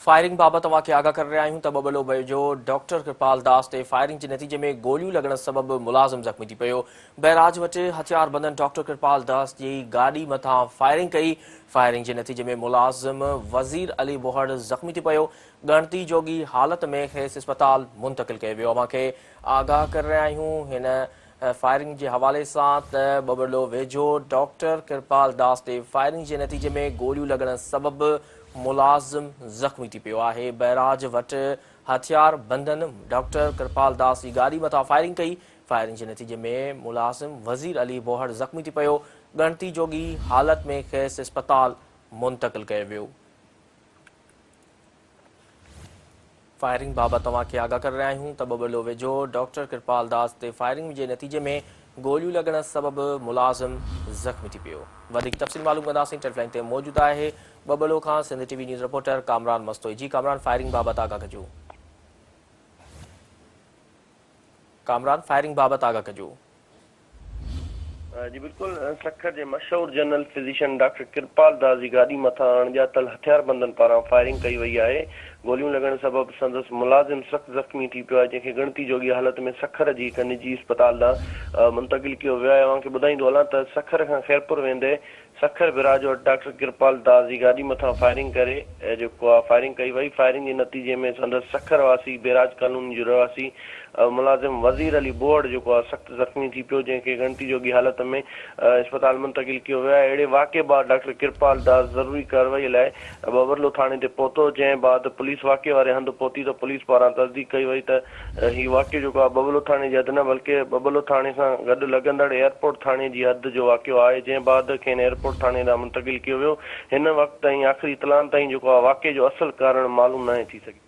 Firing بابت اوهان کي آگاهه ڪري رهيا آهيون ته ٻٻلو ويجهو ڊاڪٽر ڪرپال داس تي فائرنگ جي نتيجي ۾ گوليون لڳڻ سبب ملازم زخمي ٿي پيو. بئراج وٽ هٿياربندن ڊاڪٽر ڪرپال داس جي گاڏي مٿان فائرنگ ڪئي. فائرنگ جي نتيجي ۾ ملازم وزير علي بوهڙ زخمي ٿي پيو. ڳڻتي جوڳي حالت ۾ کيس اسپتال منتقل ڪيو ويو. اوهان کي آگاهه ڪري رهيا آهيون هن فائرنگ جي حوالي سان ته ٻٻرلو ويجهو ڊاڪٽر ڪرپال داس تي فائرنگ جي نتيجي ۾ گوليون لڳڻ سبب ملازم زخمي ٿي پيو آهي، بئراج وٽ هٿيار بندن ڊاڪٽر ڪرپال داس جي گاڏي مٿان فائرنگ ڪئي، فائرنگ جي نتيجي ۾ ملازم وزير علي بوهڙ زخمي ٿي پيو، ڳڻتي جوڳي حالت ۾ کيس اسپتال منتقل ڪيو ويو. فائرنگ بابت توهان کي آگاهه ڪري رهيا آهيون ته ٻٻرلو ويجهو ڊاڪٽر ڪرپال داس تي فائرنگ جي نتيجي ۾ گوليون لڳڻ سبب ملازم زخمي ٿي پيو. وڌيڪ تفصيل معلوم ڪنداسين ٽيليف لائين تي موجود آهي ٻٻرلو کان Sindh T V news reporter Kamran Mastoi جي ڪامران فائرنگ بابت آگاهه ڪجو. ڪامران فائرنگ بابت آگاهه ڪجو. جي بلڪل سکر جي مشهور general physician doctor Kirpal Das جي گاڏي مٿان اڻڄاتل هٿياربندن پاران فائرنگ ڪئي وئي آهي، گوليون لڳڻ سبب سندس ملازم سخت زخمي ٿي پيو آهي، جنهن کي ڳڻتي جوڳي حالت ۾ سکر جي هڪ نجي اسپتال ڏانهن منتقل ڪيو ويو آهي، اوهان کي ٻڌائيندو هلان ته سکر کان خيرپور ويندي سکر براج وٽ ڊاڪٽر ڪرپال داس جي گاڏي مٿان فائرنگ ڪري جيڪو آ فائرنگ ڪئي وئي، فائرنگ جي نتيجي ۾ سندس سکر واسي بيراج ڪالوني جو رهواسي ملازم وزير علي بوهڙ جيڪو آ سخت زخمي ٿي پيو جنهن کي ڳڻتي جوڳي حالت ۾ اسپتال منتقل ڪيو ويو آهي، اهڙي واقعي بعد ڊاڪٽر ڪرپال داس ضروري ڪارروائي لاء ٻٻرلو ٿاڻي تي پهتو جنهن بعد پوليس واقعي واري هنڌ پهتي ته پوليس پاران تصديق ڪئي وئي ته هي واقعو جيڪو آهي ٻٻلو ٿاڻي جي حد نه بلڪه ٻٻلو ٿاڻي سان گڏ لڳندڙ ايئرپورٽ ٿاڻي جي حد جو واقعو آهي جنهن بعد کين ايئرپورٽ ٿاڻي ڏانهن منتقل ڪيو ويو. هن وقت تائين آخري اطلاعن تائين جيڪو آهي واقعي جو اصل ڪارڻ معلوم ناهي ٿي سگهيو.